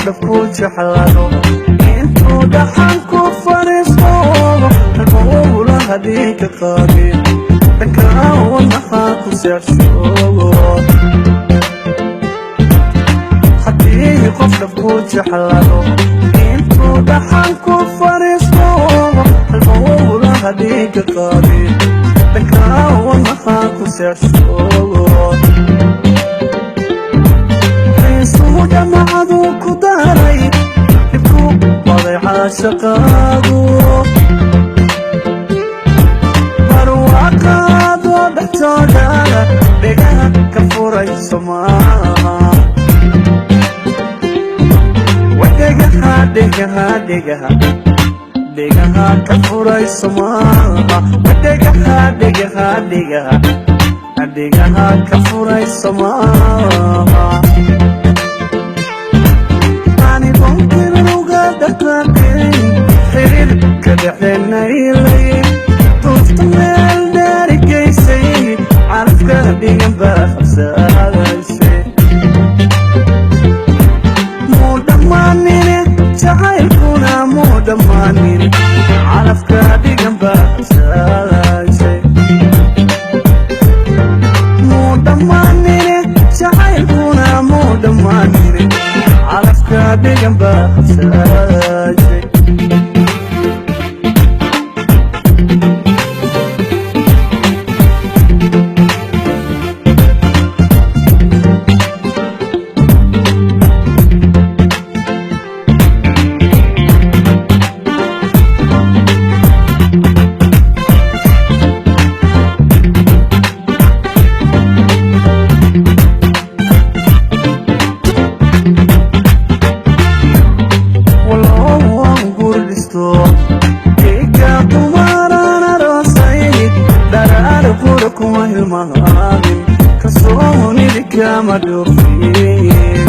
Dhab ku jeclaado intuu dhaxan ku fadhiisto, halbowlaha dhiigga qaadi, dhanka wadnaha ku seexsho. Haddii qof dhab ku jeclaado intuu dhaxan ku fadhiisto, halbowlaha dhiigga qaadi, dhanka wadnaha ku seexsho. Xiisuhu dhamacadu ku daray, dhibku baday caashaqaadu, barwaaqaadoo dhextooda dhegaha ka furayso maaha. Dhegaha, dhegaha, dhegaha, dhegaha ka furayso maaha. Dhegaha, dhegaha, dhegaha, dhegaha ka furayso maaha. Anigoon kibir uga dhaqaaqin, xiriir ka dhexdeena ilay, duufta meel dheeri geysay, calafka dhigan baa habsaadaysay. Muu dhammaanine jacaylkuna, muu dhammaanine calafka dhigan baa habsaadaysay. Muu dhammaanine jacaylkuna, muu dhammaanine calafka dhigan baa habsaadaysay. Walow aan guurdhisto, iga dumaraan aroosay, dharaar qura kuma hilmaamin, kalsoonidi kama dhoofin.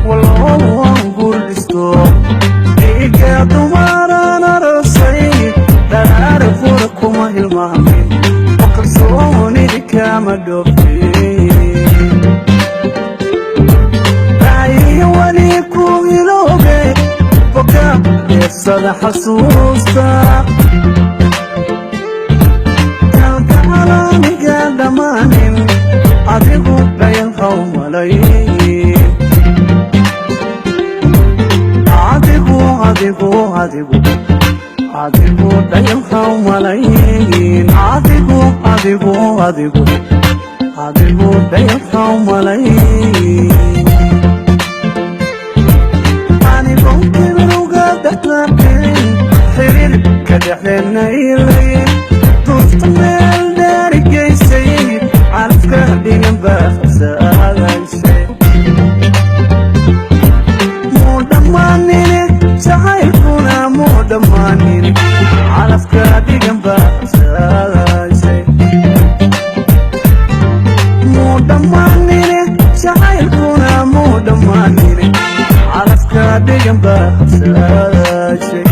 Walow aan guurdhisto, iga dumaraan aroosay, dharaar qura kuma hilmaamin, oo kalsoonidi kama dhoofin. Ra'yihi weli ku iloobe, boga dheefsada xasuusta, kalgacalaaniga dhammaanin, adigu dhayal haw malay. Adigu, adigu, adigu, adigu dhayal haw malayn. Adigu, adigu, adigu, adigu dhayal haw malayn. Anigoon kibir uga dhaqaaqin, xiriir ka dhexdeena ilay, duufta meel dheeri geysay, calafka dhigan baa habsaadaysay. Muu dhammaanine jacaylkuna, muu dhammaanine calafka dhigan baa habsaadaysay. Muu dhammaanine jacaylkuna, muu dhammaanine calafka dhigan baa habsaadaysay.